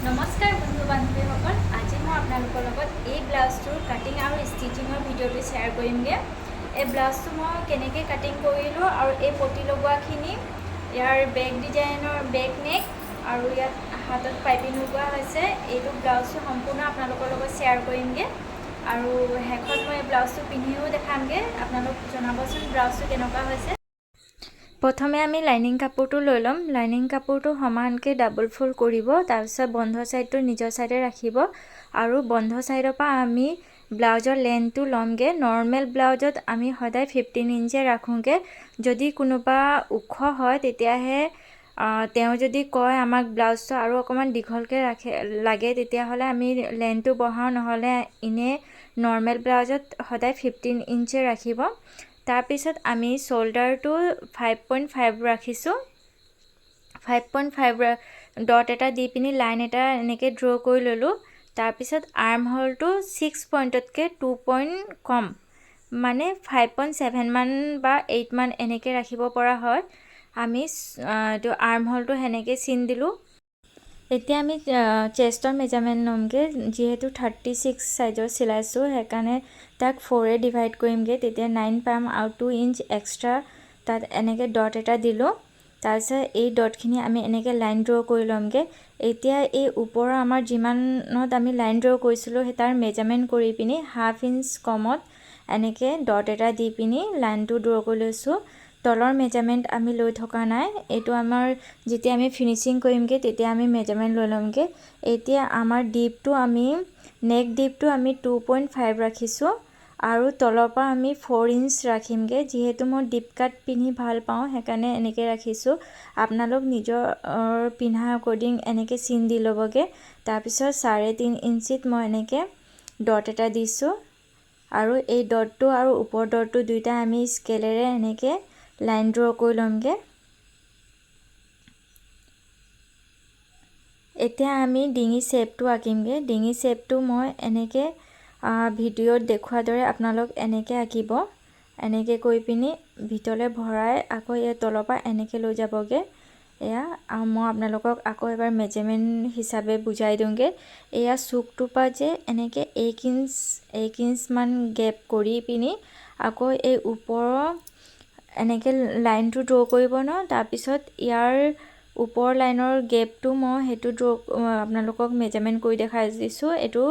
নমস্কাৰ বন্ধু বান্ধৱীসকল, আজি মই আপোনালোকৰ লগত এই ব্লাউজটোৰ কাটিং আৰু ষ্টিচিঙৰ ভিডিঅ'টো শ্বেয়াৰ কৰিমগৈ। এই ব্লাউজটো মই কেনেকৈ কাটিং কৰিলোঁ আৰু এই পতি লগোৱাখিনি, ইয়াৰ বেক ডিজাইনৰ বেক নেক আৰু ইয়াত হাতত পাইপিং লগোৱা হৈছে, এইটো ব্লাউজটো সম্পূৰ্ণ আপোনালোকৰ লগত শ্বেয়াৰ কৰিমগৈ। আৰু শেষত মই এই ব্লাউজটো পিন্ধিও দেখামগৈ। আপোনালোক জনাবচোন ব্লাউজটো কেনেকুৱা হৈছে। প্ৰথমে আমি লাইনিং কাপোৰটো লৈ ল'ম। লাইনিং কাপোৰটো সমানকৈ ডাবল ফ'ল্ড কৰিব, তাৰপিছত বন্ধ ছাইডটো নিজৰ ছাইডে ৰাখিব আৰু বন্ধ ছাইডৰ পৰা আমি ব্লাউজৰ লেন্থটো ল'মগৈ। নৰ্মেল ব্লাউজত আমি সদায় 15 ইঞ্চে ৰাখোঁগৈ। যদি কোনোবা ওখ হয়, তেতিয়াহে তেওঁ যদি কয় আমাক ব্লাউজটো আৰু অকণমান দীঘলকৈ ৰাখে লাগে, তেতিয়াহ'লে আমি লেন্থটো বঢ়াওঁ। নহ'লে এনেই নৰ্মেল ব্লাউজত সদায় 15 ইঞ্চে ৰাখিব। তাৰপিছত আমি শ্ব'ল্ডাৰটো 5.5 ৰাখিছোঁ। 5.5 ডট এটা দি পিনি লাইন এটা এনেকৈ ড্ৰ কৰি ল'লোঁ। তাৰপিছত আৰ্ম হোলটো 6 পইণ্টতকৈ 2 পইণ্ট কম, মানে 5.7 মান বা 8 মান এনেকৈ ৰাখিব পৰা হয়। আমি এইটো আৰ্ম হোলটো সেনেকৈ চিন দিলোঁ। এতিয়া আমি চেষ্টৰ মেজাৰমেণ্ট ল'মগৈ। যিহেতু 36 চাইজৰ চিলাইছোঁ, সেইকাৰণে তাক ফ'ৰে ডিভাইড কৰিমগৈ, তেতিয়া 9 পাম আৰু 2 ইঞ্চ এক্সট্ৰা তাত এনেকৈ ডট এটা দিলোঁ। তাৰপিছত এই ডটখিনি আমি এনেকৈ লাইন ড্ৰ কৰি ল'মগৈ। এতিয়া এই ওপৰৰ আমাৰ যিমানত আমি লাইন ড্ৰ কৰিছিলোঁ, সেই তাৰ মেজাৰমেণ্ট কৰি পিনি হাফ ইঞ্চ কমত এনেকৈ ডট এটা দি পিনি লাইনটো ড্ৰ কৰি লৈছোঁ। তলৰ মেজাৰমেণ্ট আমি লৈ থকা নাই। এইটো আমাৰ যেতিয়া আমি ফিনিচিং কৰিমগৈ, তেতিয়া আমি মেজাৰমেণ্ট লৈ ল'মগৈ। এতিয়া আমাৰ ডিপটো আমি নেক ডিপটো আমি 2.5 ৰাখিছোঁ আৰু তলৰ পৰা আমি 4 ইঞ্চ ৰাখিমগৈ। যিহেতু মই ডিপ কাট পিন্ধি ভাল পাওঁ, সেইকাৰণে এনেকৈ ৰাখিছোঁ। আপোনালোক নিজৰ পিন্ধা একৰ্ডিং এনেকৈ চিন দি ল'বগৈ। তাৰপিছত 3.5 ইঞ্চিত মই এনেকৈ ডট এটা দিছোঁ আৰু এই ডটটো আৰু ওপৰ ডটটো দুয়োটা আমি স্কেলেৰে এনেকৈ লাইন ড্ৰ কৰি ল'মগৈ। এতিয়া আমি ডিঙি শ্বেপটো আঁকিমগৈ। ডিঙি শ্বেপটো মই এনেকৈ ভিডিঅ'ত দেখুওৱাৰ দৰে আপোনালোক এনেকৈ আঁকিব। এনেকৈ কৰি পিনি ভিতৰলৈ ভৰাই আকৌ এই তলৰ পৰা এনেকৈ লৈ যাবগৈ। এয়া আৰু মই আপোনালোকক আকৌ এবাৰ মেজাৰমেণ্ট হিচাপে বুজাই দিওঁগৈ। এয়া চুকটোৰ পৰা যে এনেকৈ 1 ইঞ্চ 1 ইঞ্চমান গেপ কৰি পিনি আকৌ এই ওপৰৰ এনেকৈ লাইনটো ড্ৰ কৰিব ন। তাৰপিছত ইয়াৰ ওপৰ লাইনৰ গেপটো মই সেইটো ড্ৰ আপোনালোকক মেজাৰমেণ্ট কৰি দেখাই দিছোঁ। এইটো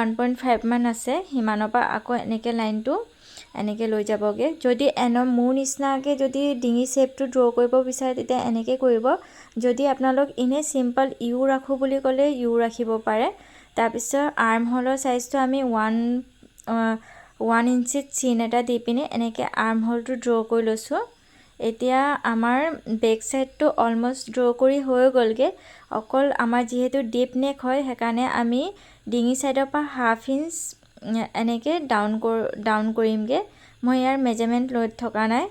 1.5মান আছে। সিমানৰ পৰা আকৌ এনেকৈ লাইনটো এনেকৈ লৈ যাবগৈ। যদি এনে মোৰ নিচিনাকৈ যদি ডিঙি শ্বেপটো ড্ৰ কৰিব বিচাৰে, তেতিয়া এনেকৈ কৰিব। যদি আপোনালোক এনেই চিম্পল ইউ ৰাখোঁ বুলি ক'লে ইউ ৰাখিব পাৰে। তাৰপিছত আৰ্ম হোলৰ চাইজটো আমি ওৱান ওৱান ইঞ্চিত চিন এটা দি পিনি এনেকৈ আৰ্ম হোলটো ড্ৰ কৰি লৈছোঁ। এতিয়া আমাৰ বেক চাইডটো অলমষ্ট ড্ৰ কৰি হৈ গ'লগৈ। অকল আমাৰ যিহেতু ডিপ নেক হয়, সেইকাৰণে আমি ডিঙি চাইডৰ পৰা হাফ ইঞ্চ এনেকৈ ডাউন কৰিমগৈ। মই ইয়াৰ মেজাৰমেণ্ট লৈ থকা নাই।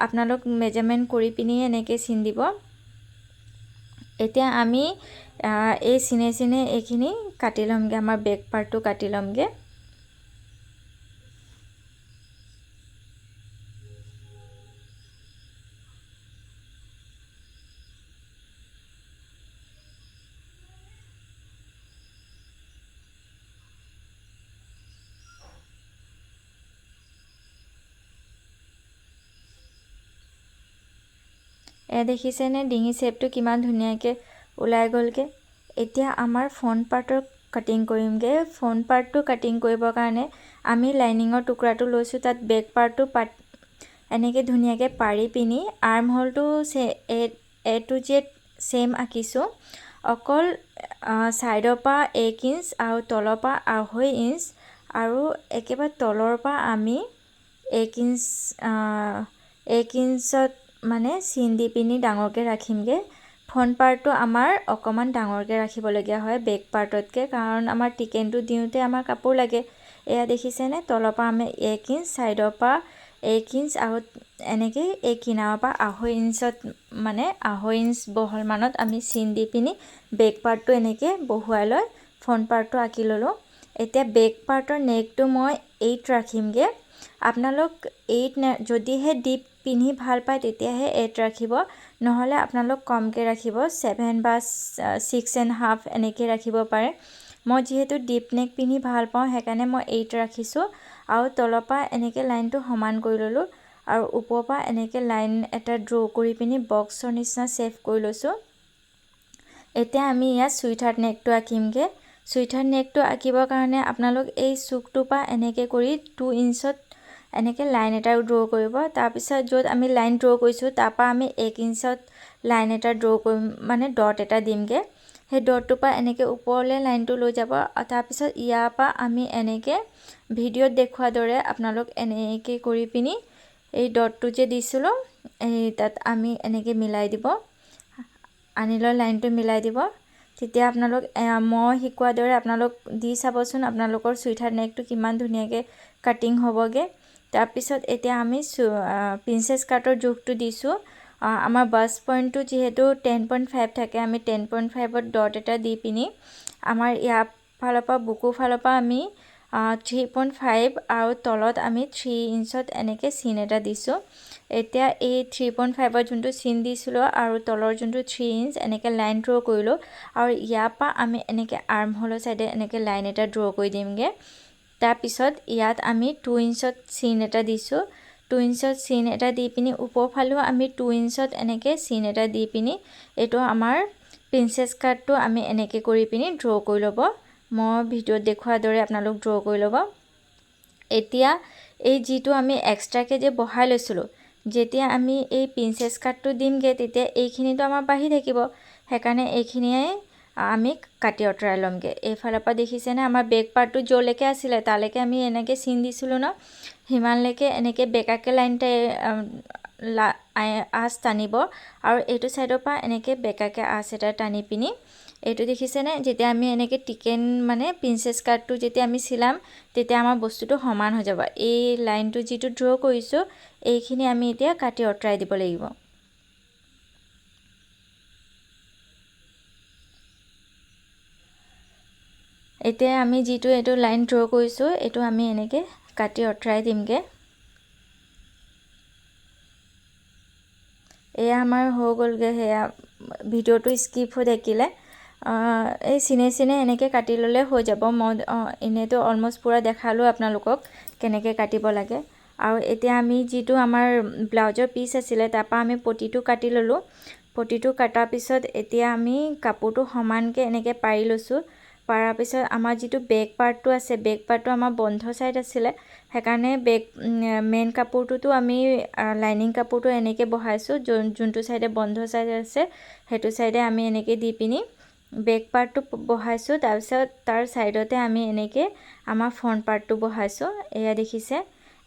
আপোনালোক মেজাৰমেণ্ট কৰি পিনি এনেকৈ চিন দিব। এতিয়া আমি এই চিনে চিনে এইখিনি কাটি ল'মগৈ, আমাৰ বেক পাৰ্টটো কাটি ল'মগৈ। এয়া দেখিছেনে, ডিঙি শ্বেপটো কিমান ধুনীয়াকৈ ওলাই গ'লগৈ। এতিয়া আমাৰ ফ্ৰণ্ট পাৰ্টৰ কাটিং কৰিমগৈ। ফ্ৰণ্ট পাৰ্টটো কাটিং কৰিবৰ কাৰণে আমি লাইনিঙৰ টুকুৰাটো লৈছোঁ। তাত বেক পাৰ্টটো পাত এনেকৈ ধুনীয়াকৈ পাৰি পিনি arm হোলটো A to Z same আঁকিছোঁ। অকল ছাইডৰ পৰা 1 ইঞ্চ আৰু তলৰ পৰা 2.5 ইঞ্চ আৰু একেবাৰে তলৰ পৰা আমি 1 ইঞ্চ 1 ইঞ্চত মানে চিন দি পিনি ডাঙৰকৈ ৰাখিমগৈ। ফ্ৰণ্ট পাৰ্টটো আমাৰ অকণমান ডাঙৰকৈ ৰাখিবলগীয়া হয় বেক পাৰ্টতকৈ, কাৰণ আমাৰ টিকেনটো দিওঁতে আমাৰ কাপোৰ লাগে। এয়া দেখিছেনে, তলৰ পৰা আমি 1 ইঞ্চ, ছাইডৰ পৰা 1 ইঞ্চ আৰু এনেকৈ এই কিনাৰৰ পৰা 2.5 ইঞ্চত, মানে 2.5 ইঞ্চ বহল মানত আমি চিন দি পিনি বেক পাৰ্টটো এনেকৈ বহুৱাই লৈ ফ্ৰণ্ট পাৰ্টটো আঁকি ল'লোঁ। এতিয়া বেক পাৰ্টৰ নেকটো মই 8 ৰাখিমগৈ। আপোনালোক 8 যদিহে ডিপ পিন্ধি ভাল পায়, তেতিয়াহে 8 ৰাখিব। নহ'লে আপোনালোক কমকৈ ৰাখিব, 7 বা 6.5 এনেকৈ ৰাখিব পাৰে। মই যিহেতু ডিপ নেক পিন্ধি ভাল পাওঁ, সেইকাৰণে মই 8 ৰাখিছোঁ। আৰু তলৰ পৰা এনেকৈ লাইনটো সমান কৰি ল'লোঁ আৰু ওপৰৰ পৰা এনেকৈ লাইন এটা ড্ৰ' কৰি পিনি বক্সৰ নিচিনা ছেভ কৰি লৈছোঁ। এতিয়া আমি ইয়াত চুইথাৰ্ট নেকটো আঁকিমগৈ। চুইথাৰ্ট নেকটো আঁকিবৰ কাৰণে আপোনালোক এই চুকটোৰ পৰা এনেকৈ কৰি 2 ইঞ্চত এনেকৈ লাইন এটা ড্ৰ' কৰিব। তাৰপিছত য'ত আমি লাইন ড্ৰ' কৰিছোঁ তাৰপৰা আমি 1 ইঞ্চত লাইন এটা ড্ৰ' কৰিম, মানে ডট এটা দিমগৈ। সেই ডটটোৰ পৰা এনেকৈ ওপৰলৈ লাইনটো লৈ যাব। তাৰপিছত ইয়াৰ পৰা আমি এনেকৈ ভিডিঅ'ত দেখুওৱাৰ দৰে আপোনালোক এনেকৈ কৰি পিনি এই ডটটো যে দিছিলোঁ এই তাত আমি এনেকৈ মিলাই দিব, আনি লৈ লাইনটো মিলাই দিব। তেতিয়া আপোনালোক মই শিকোৱাৰ দৰে আপোনালোক দি চাবচোন, আপোনালোকৰ চুইথাৰ নেকটো কিমান ধুনীয়াকৈ কাটিং হ'বগৈ। তাৰপিছত এতিয়া আমি প্ৰিন্সেছ কাটৰ জোখটো দিছোঁ। আমাৰ বাছ পইণ্টটো যিহেতু 10.5 থাকে, আমি 10.5ত ডট এটা দি পিনি আমাৰ ইয়াৰ ফালৰ পৰা বুকুৰ ফালৰ পৰা আমি 3.5 আৰু তলত আমি 3 ইঞ্চত এনেকৈ চিন এটা দিছোঁ। এতিয়া এই 3.5ৰ যোনটো চিন দিছিলোঁ আৰু তলৰ যোনটো 3 ইঞ্চ এনেকৈ লাইন ড্ৰ' কৰিলোঁ আৰু ইয়াৰ পৰা আমি এনেকৈ আৰ্ম হোলৰ ছাইডে এনেকৈ লাইন এটা ড্ৰ' কৰি দিমগৈ। তাৰপিছত ইয়াত আমি 2 ইঞ্চত চিন এটা দিছোঁ। 2 ইঞ্চত চিন এটা দি পিনি ওপৰ ফালেও আমি 2 ইঞ্চত এনেকৈ চিন এটা দি পিনি এইটো আমাৰ প্ৰিন্সেছ কাটটো আমি এনেকৈ কৰি পিনি ড্ৰ' কৰি ল'ব। মই ভিডিঅ'ত দেখুওৱাৰ দৰে আপোনালোক ড্ৰ' কৰি ল'ব। এতিয়া এই যিটো আমি এক্সট্ৰাকৈ যে বহাই লৈছিলোঁ, যেতিয়া আমি এই প্ৰিন্সেছ কাটটো দিমগৈ তেতিয়া এইখিনিতো আমাৰ বাঢ়ি থাকিব, সেইকাৰণে এইখিনিয়ে আমি কাটি আঁতৰাই ল'মগৈ। এইফালৰ পৰা দেখিছেনে আমাৰ বেক পাৰ্টটো য'লৈকে আছিলে তালৈকে আমি এনেকৈ চিন দিছিলোঁ ন, সিমানলৈকে এনেকৈ বেকাকৈ লাইনতে আঁচ টানিব আৰু এইটো ছাইডৰ পৰা এনেকৈ বেকাকৈ আঁচ এটা টানি পিনি এইটো দেখিছেনে, যেতিয়া আমি এনেকৈ টিকেন মানে প্ৰিন্সেছ কাটটো যেতিয়া আমি চিলাম তেতিয়া আমাৰ বস্তুটো সমান হৈ যাব। এই লাইনটো যিটো ড্ৰ' কৰিছোঁ এইখিনি আমি এতিয়া কাটি আঁতৰাই দিব লাগিব। এতিয়া আমি যিটো এইটো লাইন ড্ৰ' কৰিছোঁ এইটো আমি এনেকৈ কাটি আঁতৰাই দিমগৈ। এয়া আমাৰ হৈ গ'লগৈ। সেয়া ভিডিঅ'টো স্কিপ হৈ থাকিলে এই চিনে চিনে এনেকৈ কাটি ল'লে হৈ যাব। মই এনেইতো অলমষ্ট পূৰা দেখালোঁ আপোনালোকক কেনেকৈ কাটিব লাগে। আৰু এতিয়া আমি যিটো আমাৰ ব্লাউজৰ পিচ আছিলে তাৰপৰা আমি পটিটো কাটি ল'লোঁ। পটিটো কটাৰ পিছত এতিয়া আমি কাপোৰটো সমানকৈ এনেকৈ পাৰি লৈছোঁ। পাৰাৰ পিছত আমাৰ যিটো বেক পাৰ্টটো আছে, বেক পাৰ্টটো আমাৰ বন্ধ ছাইড আছিলে, সেইকাৰণে বেক মেইন কাপোৰটোতো আমি লাইনিং কাপোৰটো এনেকৈ বহাইছোঁ। যোনটো ছাইডে বন্ধ ছাইড আছে সেইটো ছাইডে আমি এনেকৈ দি পিনি বেক পাৰ্টটো বহাইছোঁ। তাৰপিছত তাৰ ছাইডতে আমি এনেকৈ আমাৰ ফ্ৰণ্ট পাৰ্টটো বহাইছোঁ। এয়া দেখিছে,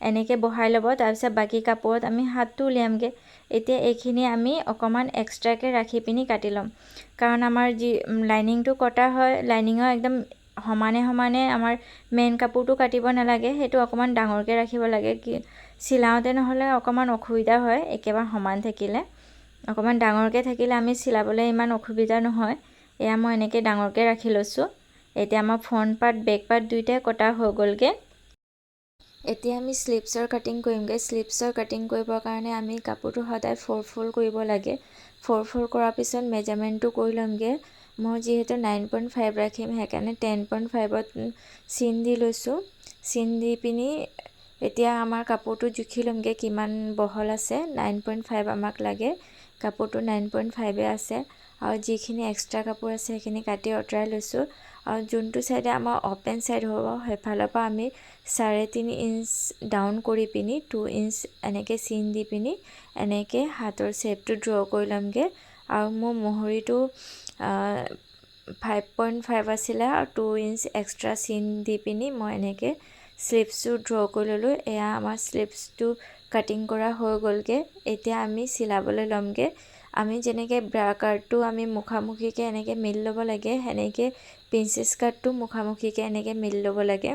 এনেকৈ বহাই ল'ব। তাৰপিছত বাকী কাপোৰত আমি হাতটো উলিয়ামগৈ। এতিয়া এইখিনি আমি অকণমান এক্সট্ৰাকৈ ৰাখি পিনি কাটি ল'ম, কাৰণ আমাৰ যি লাইনিংটো কটা হয়, লাইনিঙৰ একদম সমানে সমানে আমাৰ মেইন কাপোৰটো কাটিব নালাগে, সেইটো অকণমান ডাঙৰকৈ ৰাখিব লাগে, কি চিলাওঁতে নহ'লে অকণমান অসুবিধা হয়। একেবাৰে সমান থাকিলে, অকণমান ডাঙৰকৈ থাকিলে আমি চিলাবলৈ ইমান অসুবিধা নহয়। এয়া মই এনেকৈ ডাঙৰকৈ ৰাখি লৈছোঁ। এতিয়া আমাৰ ফ্ৰণ্ট পাৰ্ট বেক পাৰ্ট দুয়োটাই কটা হৈ গ'লগৈ। এতিয়া আমি শ্লিভছৰ কাটিং কৰিমগৈ। শ্লিভছৰ কাটিং কৰিবৰ কাৰণে আমি কাপোৰটো সদায় 4 ফ'ল্ড কৰিব লাগে। 4 ফ'ল্ড কৰাৰ পিছত মেজাৰমেণ্টটো কৰি ল'মগৈ। মই যিহেতু 9.5 ৰাখিম, সেইকাৰণে 10.5ত চিন দি লৈছোঁ। চিন দি পিনি এতিয়া আমাৰ কাপোৰটো জুখি ল'মগৈ কিমান বহল আছে। 9.5 আমাক লাগে, কাপোৰটো 9.5 আছে। আৰু যিখিনি এক্সট্ৰা কাপোৰ আছে সেইখিনি কাটি আঁতৰাই লৈছোঁ। আৰু যোনটো ছাইডে আমাৰ অ'পেন ছাইড হ'ব সেইফালৰ পৰা আমি 3.5 ইঞ্চ ডাউন কৰি পিনি 2 ইঞ্চ এনেকৈ চিন দি পিনি এনেকৈ হাতৰ শ্বেপটো ড্ৰ' কৰি ল'মগৈ। আৰু মোৰ মহৰিটো 5.5 আছিলে আৰু 2 ইঞ্চ এক্সট্ৰা চিন দি পিনি মই এনেকৈ শ্লিভছটো ড্ৰ' কৰি ল'লোঁ। এয়া আমাৰ শ্লিভছটো কাটিং কৰা হৈ গ'লগৈ। এতিয়া আমি চিলাবলৈ ল'মগৈ। আমি যেনেকৈ ব্ৰা কাৰ্ডটো আমি মুখামুখিকৈ এনেকৈ মেলি ল'ব লাগে, সেনেকৈ প্ৰিন্সেছ কাটটো মুখামুখিকৈ এনেকৈ মেলি ল'ব লাগে।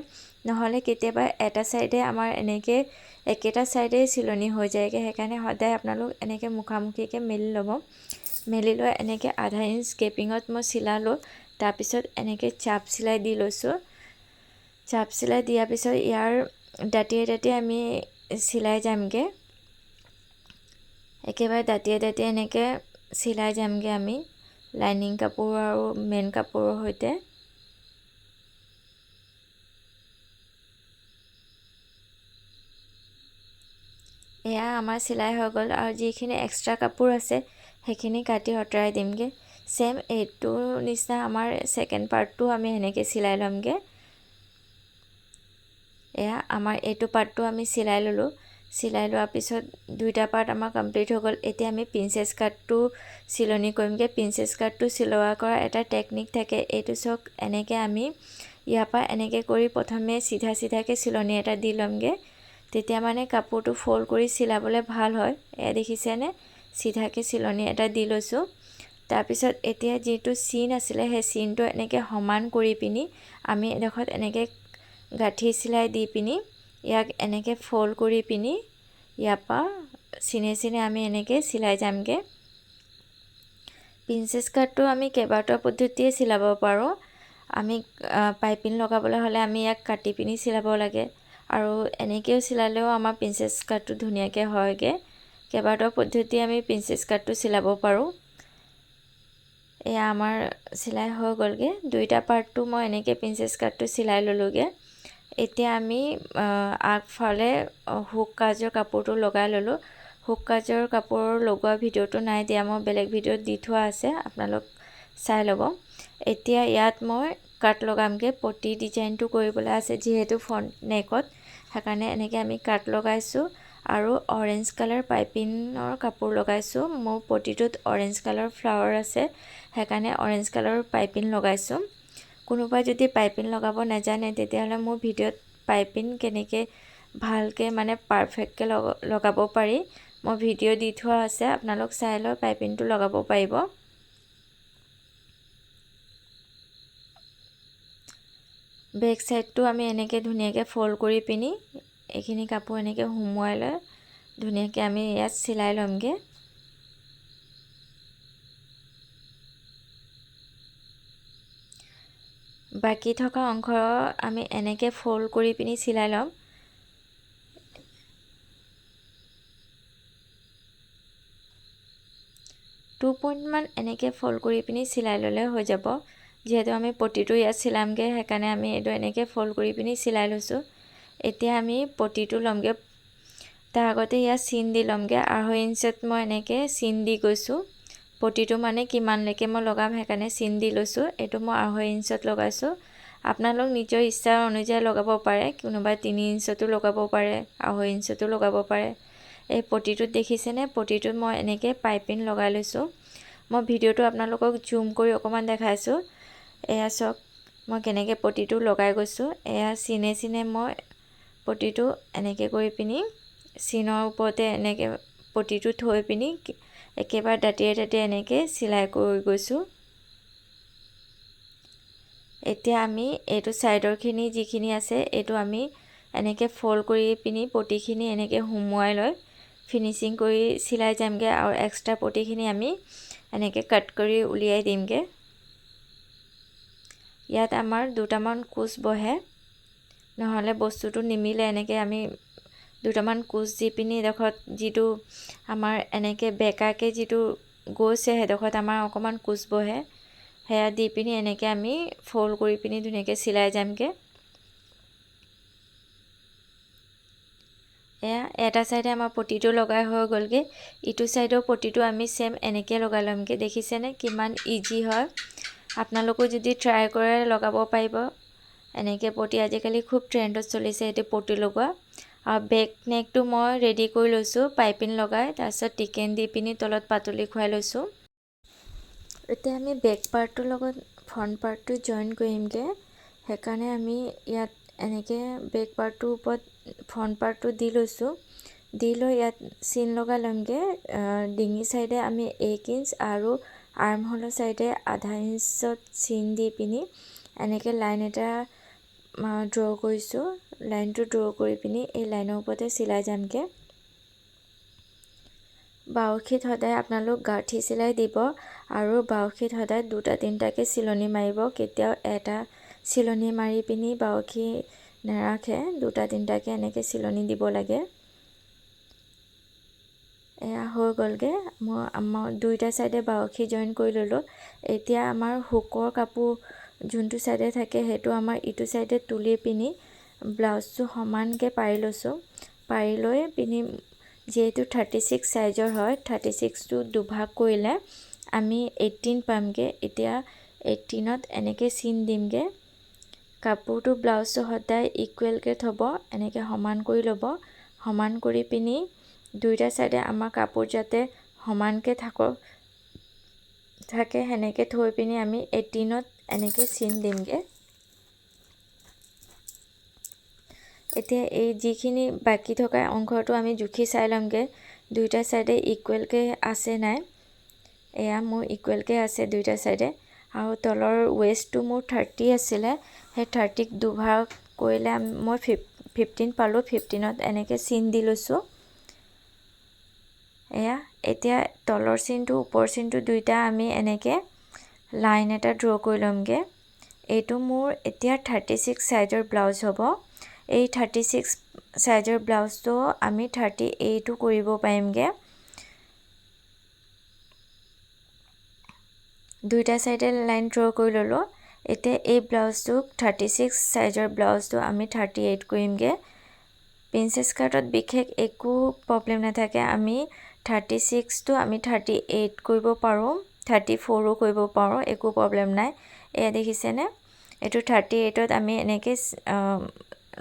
নহ'লে কেতিয়াবা এটা ছাইডে আমাৰ এনেকৈ একেটা ছাইডে চিলনি হৈ যায়গৈ। সেইকাৰণে সদায় আপোনালোক এনেকৈ মুখামুখিকৈ মেলি ল'ব। মেলি লৈ এনেকৈ আধা ইঞ্চ গেপিঙত মই চিলালোঁ। তাৰপিছত এনেকৈ চাপ চিলাই দি লৈছোঁ। চাপ চিলাই দিয়াৰ পিছত ইয়াৰ দাঁতিয়ে দাঁতিয়ে আমি চিলাই যামগৈ। একেবাৰে দাঁতিয়ে দাঁতিয়ে এনেকৈ চিলাই যামগৈ আমি লাইনিং কাপোৰ আৰু মেইন কাপোৰৰ সৈতে। এয়া আমাৰ চিলাই হৈ গ'ল আৰু যিখিনি এক্সট্ৰা কাপোৰ আছে সেইখিনি কাটি আঁতৰাই দিমগৈ। ছেম এইটো নিচিনা আমাৰ ছেকেণ্ড পাৰ্টটো আমি সেনেকৈ চিলাই ল'মগৈ। এয়া আমাৰ এইটো পাৰ্টটো আমি চিলাই ল'লোঁ। চিলাই লোৱাৰ পিছত দুইটা পাৰ্ট আমাৰ কমপ্লিট হৈ গ'ল। এতিয়া আমি প্ৰিন্সেছ কাটটো চিলনি কৰিমগৈ। প্ৰিন্সেছ কাটটো চিলোৱা কৰা এটা টেকনিক থাকে। এইটো চাওক, এনেকৈ আমি ইয়াৰ পৰা এনেকৈ কৰি প্ৰথমে চিধা চিধাকৈ চিলনি এটা দি ল'মগৈ, তেতিয়া মানে কাপোৰটো ফ'ল্ড কৰি চিলাবলৈ ভাল হয়। এয়া দেখিছেনে, চিধাকৈ চিলনি এটা দি লৈছোঁ। তাৰপিছত এতিয়া যিটো চিন আছিলে সেই চিনটো এনেকৈ সমান কৰি পিনি আমি এডোখৰত এনেকৈ গাঁঠি চিলাই দি পিনি ইয়াক এনেকৈ ফ'ল্ড কৰি পিনি ইয়াৰ পৰা চিনে চিনে আমি এনেকৈ চিলাই যামগৈ। প্ৰিন্সেছ কাটটো আমি কেইবাটাও পদ্ধতিয়ে চিলাব পাৰোঁ। আমি পাইপিং লগাবলৈ হ'লে আমি ইয়াক কাটি পিনি চিলাব লাগে আৰু এনেকৈও চিলালেও আমাৰ প্ৰিন্সেছ কাটটো ধুনীয়াকৈ হয়গৈ। কেইবাটাও পদ্ধতি আমি প্ৰিন্সেছ কাটটো চিলাব পাৰোঁ। এয়া আমাৰ চিলাই হৈ গ'লগৈ। দুইটা পাৰ্টটো মই এনেকৈ প্ৰিন্সেছ কাটটো চিলাই ল'লোগৈ। এতিয়া আমি আগফালে হুক কাজৰ কাপোৰটো লগাই ল'লোঁ। হুক কাজৰ কাপোৰ লগোৱা ভিডিঅ'টো নাই দিয়া, মই বেলেগ ভিডিঅ'ত দি থোৱা আছে, আপোনালোক চাই ল'ব। এতিয়া ইয়াত মই কাট লগামগৈ। পতি ডিজাইনটো কৰিবলৈ আছে যিহেতু ফ্ৰণ্ট নেকত, সেইকাৰণে এনেকৈ আমি কাট লগাইছোঁ আৰু অৰেঞ্জ কালাৰ পাইপিঙৰ কাপোৰ লগাইছোঁ। মোৰ পতিটোত অৰেঞ্জ কালাৰ ফ্লাৱাৰ আছে, সেইকাৰণে অৰেঞ্জ কালাৰৰ পাইপিং লগাইছোঁ। কোনোবাই যদি পাইপিং লগাব নাজানে তেতিয়াহ'লে মোৰ ভিডিঅ'ত পাইপিং কেনেকৈ ভালকৈ মানে পাৰফেক্টকৈ লগাব পাৰি মই ভিডিঅ' দি থোৱা আছে, আপোনালোক চাই লৈ পাইপিংটো লগাব পাৰিব। বেক চাইডটো আমি এনেকৈ ধুনীয়াকৈ ফ'ল্ড কৰি পিনি এইখিনি কাপোৰ এনেকৈ সুমুৱাই লৈ ধুনীয়াকৈ আমি ইয়াত চিলাই ল'মগৈ। বাকী থকা অংশ আমি এনেকৈ ফ'ল্ড কৰি পিনি চিলাই ল'ম। টু পইণ্টমান এনেকৈ ফ'ল্ড কৰি পিনি চিলাই ল'লে হৈ যাব। যিহেতু আমি পতিটো ইয়াত চিলামগৈ, সেইকাৰণে আমি এইটো এনেকৈ ফ'ল্ড কৰি পিনি চিলাই লৈছোঁ। এতিয়া আমি পতিটো ল'মগৈ। তাৰ আগতে ইয়াত চিন দি ল'মগৈ। 2.5 ইঞ্চত মই এনেকৈ চিন দি গৈছোঁ। পতিটো মানে কিমানলৈকে মই লগাম সেইকাৰণে চিন দি লৈছোঁ। এইটো মই 2.5 ইঞ্চত লগাইছোঁ। আপোনালোক নিজৰ ইচ্ছা অনুযায়ী লগাব পাৰে, কোনোবাই 3 ইঞ্চতো লগাব পাৰে, 2.5 ইঞ্চতো লগাব পাৰে। এই পতিটোত দেখিছেনে, পতিটোত মই এনেকৈ পাইপিং লগাই লৈছোঁ। মই ভিডিঅ'টো আপোনালোকক জুম কৰি অকণমান দেখাইছোঁ। এয়া চাওক মই কেনেকৈ পতিটো লগাই গৈছোঁ। এয়া চিনে চিনে মই পতিটো এনেকৈ কৰি পিনি চিনৰ ওপৰতে এনেকৈ পতিটো থৈ পিনি একেবাৰে দাঁতিয়ে দাঁতিয়ে এনেকৈ চিলাই কৰি গৈছোঁ। এতিয়া আমি এইটো ছাইডৰখিনি যিখিনি আছে এইটো আমি এনেকৈ ফ'ল্ড কৰি পিনি পতিখিনি এনেকৈ সুমুৱাই লৈ ফিনিচিং কৰি চিলাই যামগৈ আৰু এক্সট্ৰা পতিখিনি আমি এনেকৈ কাট কৰি উলিয়াই দিমগৈ। ইয়াত আমাৰ দুটামান কোচ বহে, নহ'লে বস্তুটো নিমিলে। এনেকৈ আমি দুটামান কোচ দি পিনি এডোখৰত যিটো আমাৰ এনেকৈ বেকাকৈ যিটো গৈছে সেইডোখৰত আমাৰ অকণমান কোচ বহে, সেয়া দি পিনি এনেকৈ আমি ফ'ল্ড কৰি পিনি ধুনীয়াকৈ চিলাই যামগৈ। এয়া এটা ছাইডে আমাৰ পতিটো লগাই হৈ গ'লগৈ। ইটো ছাইডৰ পতিটো আমি ছেম এনেকৈ লগাই ল'মগৈ। দেখিছেনে কিমান ইজি হয়। আপোনালোকো যদি ট্ৰাই কৰে লগাব পাৰিব। এনেকৈ পতি আজিকালি খুব ট্ৰেণ্ডত চলিছে এইটো পতি লগোৱা। আৰু বেক নেকটো মই ৰেডি কৰি লৈছোঁ পাইপিং লগাই, তাৰপিছত টিকেন দি পিনি তলত পাতলি খুৱাই লৈছোঁ। এতিয়া আমি বেক পাৰ্টটোৰ লগত ফ্ৰণ্ট পাৰ্টটো জইন কৰিমগৈ। সেইকাৰণে আমি ইয়াত এনেকৈ বেক পাৰ্টটোৰ ওপৰত ফ্ৰণ্ট পাৰ্টটো দি লৈছোঁ। দি লৈ ইয়াত চিন লগাই ল'মগৈ। ডিঙি ছাইডে আমি 1 ইঞ্চ আৰু আৰ্ম হোলৰ ছাইডে আধা ইঞ্চত চিন দি পিনি এনেকৈ লাইন এটা ড্ৰ কৰিছোঁ। লাইনটো ড্ৰ কৰি পিনি এই লাইনৰ ওপৰতে চিলাই যামগৈ। বাউসীত সদায় আপোনালোক গাঁঠি চিলাই দিব আৰু বাউসীত সদায় দুটা তিনিটাকৈ চিলনি মাৰিব। কেতিয়াও এটা চিলনি মাৰি পিনি বাউসী নাৰাখে, দুটা তিনিটাকৈ এনেকৈ চিলনি দিব লাগে। এয়া হৈ গ'লগৈ। মই আমাৰ দুয়োটা ছাইডে বাৰখি জইন কৰি ল'লোঁ। এতিয়া আমাৰ হুকৰ কাপোৰ যোনটো ছাইডে থাকে সেইটো আমাৰ ইটো ছাইডে তুলি পিনি ব্লাউজটো সমানকৈ পাৰি লৈছোঁ। পাৰি লৈ পিনি যিহেতু 36 ছাইজৰ হয়, 36টো দুভাগ কৰিলে আমি 18 পামগৈ। এতিয়া 18ত এনেকৈ চিন দিমগৈ। কাপোৰটো ব্লাউজটো সদায় ইকুৱেলকৈ থ'ব, এনেকৈ সমান কৰি ল'ব। সমান কৰি পিনি দুয়োটা ছাইডে আমাৰ কাপোৰ যাতে সমানকৈ থাকে সেনেকৈ থৈ পিনি আমি 18ত এনেকৈ চিন দিমগৈ। এতিয়া এই যিখিনি বাকী থকা অংশটো আমি জুখি চাই ল'মগৈ, দুয়োটা ছাইডে ইকুৱেলকৈ আছে নাই। এয়া মোৰ ইকুৱেলকৈ আছে দুয়োটা ছাইডে। আৰু তলৰ ৱেষ্টটো মোৰ 30 আছিলে, সেই 30ক দুভাগ কৰিলে মই 15 পালোঁ। 15ত এনেকৈ চিন দি লৈছোঁ। এয়া এতিয়া তলৰ চিনটো ওপৰ চিনটো দুয়োটা আমি এনেকৈ লাইন এটা ড্ৰ কৰি ল'মগৈ। এইটো মোৰ এতিয়া 36 ছাইজৰ ব্লাউজ হ'ব। এই 36 ছাইজৰ ব্লাউজটো আমি 38ও কৰিব পাৰিমগৈ। দুয়োটা ছাইডে লাইন ড্ৰ কৰি ল'লোঁ। এতিয়া এই ব্লাউজটোক 36 ছাইজৰ ব্লাউজটো আমি 38 কৰিমগৈ। প্ৰিন্সেছ কাটত বিশেষ একো প্ৰব্লেম নাথাকে, আমি 36টো আমি 38 কৰিব পাৰোঁ, 34ও কৰিব পাৰোঁ, একো প্ৰব্লেম নাই। এয়া দেখিছেনে, এইটো 38ত আমি এনেকৈ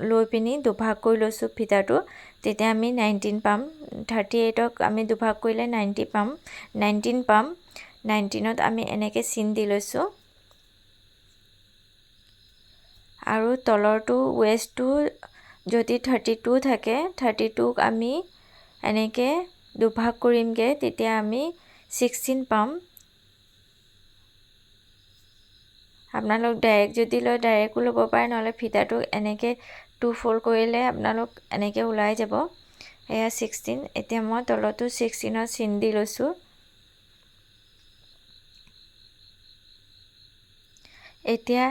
লৈ পিনি দুভাগ কৰি লৈছোঁ ফিতাটো, তেতিয়া আমি 19 পাম। 38ক আমি দুভাগ কৰিলে 19 পাম। 19ত আমি এনেকৈ চিন দি লৈছোঁ। আৰু তলৰটো ৱেষ্টটো যদি 32 থাকে, 32ক আমি এনেকৈ দুভাগ কৰিমগৈ, তেতিয়া আমি 16 পাম। আপোনালোক ডাইৰেক্ট যদি লয় ডাইৰেক্টো ল'ব পাৰে, নহ'লে ফিতাটো এনেকৈ 2 ফ'ল্ড কৰিলে আপোনালোক এনেকৈ ওলাই যাব। এয়া 16। এতিয়া মই তলতো 16ত চিন দি লৈছোঁ। এতিয়া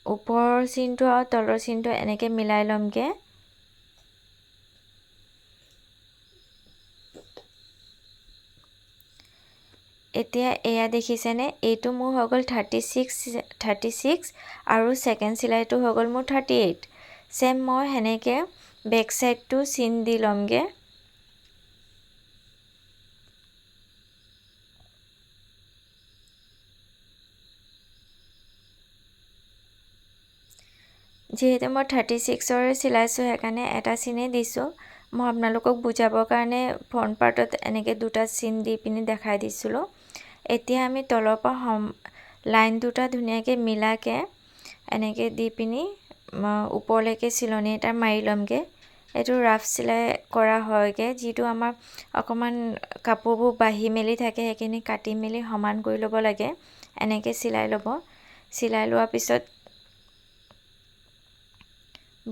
ওপৰৰ চিনটো আৰু তলৰ চিনটো এনেকৈ মিলাই ল'মগৈ। এতিয়া এয়া দেখিছেনে, এইটো মোৰ হৈ গ'ল 36 আৰু ছেকেণ্ড চিলাইটো হৈ গ'ল মোৰ 38। ছেম মই সেনেকৈ বেক ছাইডটো চিন দি ল'মগৈ। যিহেতু মই 36ৰে চিলাইছোঁ সেইকাৰণে এটা চিনেই দিছোঁ। মই আপোনালোকক বুজাবৰ কাৰণে ফ্ৰণ্ট পাৰ্টত এনেকৈ দুটা চিন দি পিনি দেখাই দিছিলোঁ। এতিয়া আমি তলৰ পৰা লাইন দুটা ধুনীয়াকৈ মিলাকৈ এনেকৈ দি পিনি ওপৰলৈকে চিলনি এটা মাৰি ল'মগৈ। এইটো ৰাফ চিলাই কৰা হয়গৈ, যিটো আমাৰ অকণমান কাপোৰবোৰ বাঢ়ি মেলি থাকে সেইখিনি কাটি মেলি সমান কৰি ল'ব লাগে। এনেকৈ চিলাই ল'ব। চিলাই লোৱাৰ পিছত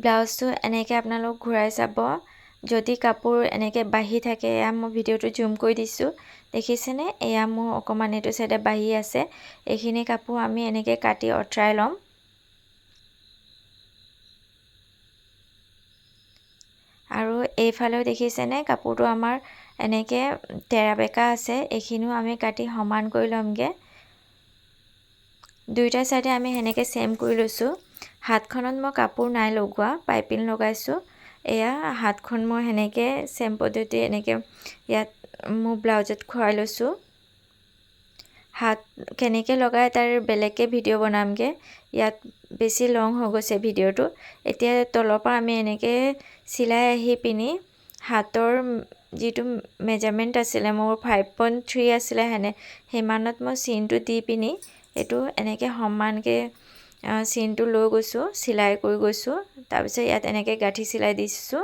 ব্লাউজটো এনেকৈ আপোনালোক ঘূৰাই চাব। যদি কাপোৰ এনেকৈ বাঢ়ি থাকে, এয়া মই ভিডিঅ'টো জুম কৰি দিছোঁ, দেখিছেনে? এয়া মোৰ অকণমান এইটো চাইডে বাঢ়ি আছে। এইখিনি কাপোৰ আমি এনেকৈ কাটি আঁতৰাই ল'ম। আৰু এইফালেও দেখিছেনে কাপোৰটো আমাৰ এনেকৈ তেৰা বেঁকা আছে, এইখিনিও আমি কাটি সমান কৰি ল'মগৈ। দুয়োটা চাইডে আমি সেনেকৈ ছেম কৰি লৈছোঁ। হাতখনত মই কাপোৰ নাই লগোৱা, পাইপিং লগাইছোঁ। এয়া হাতখন মই সেনেকৈ ছেম পদ্ধতি এনেকৈ ইয়াত মোৰ ব্লাউজত খুৱাই লৈছোঁ। হাত কেনেকৈ লগাই তাৰ বেলেগকৈ ভিডিঅ' বনামগৈ, ইয়াত বেছি লং হৈ গৈছে ভিডিঅ'টো। এতিয়া তলৰ পৰা আমি এনেকৈ চিলাই আহি পিনি হাতৰ যিটো মেজাৰমেণ্ট আছিলে মোৰ 5.3 আছিলে, সিমানত মই চিনটো দি পিনি এইটো এনেকৈ সমানকৈ চিনটো লৈ গৈছোঁ, চিলাই কৰি গৈছোঁ। তাৰপিছত ইয়াত এনেকৈ গাঁঠি চিলাই দিছোঁ।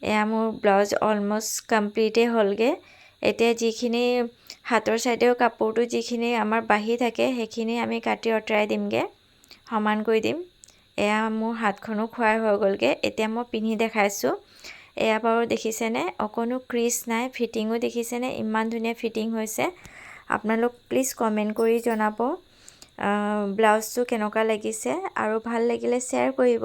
এয়া মোৰ ব্লাউজ অলমষ্ট কমপ্লিটেই হ'লগৈ। এতিয়া যিখিনি হাতৰ ছাইডেও কাপোৰটো যিখিনি আমাৰ বাঢ়ি থাকে সেইখিনি আমি কাটি আঁতৰাই দিমগৈ, সমান কৰি দিম। এয়া মোৰ হাতখনো খোৱাই হৈ গ'লগৈ। এতিয়া মই পিন্ধি দেখাইছোঁ। এয়া বাৰু দেখিছেনে, অকণো ক্ৰিজ নাই, ফিটিঙো দেখিছেনে, ইমান ধুনীয়া ফিটিং হৈছে। আপোনালোক প্লিজ কমেণ্ট কৰি জনাব ব্লাউজটো কেনেকুৱা লাগিছে, আৰু ভাল লাগিলে শ্বেয়াৰ কৰিব।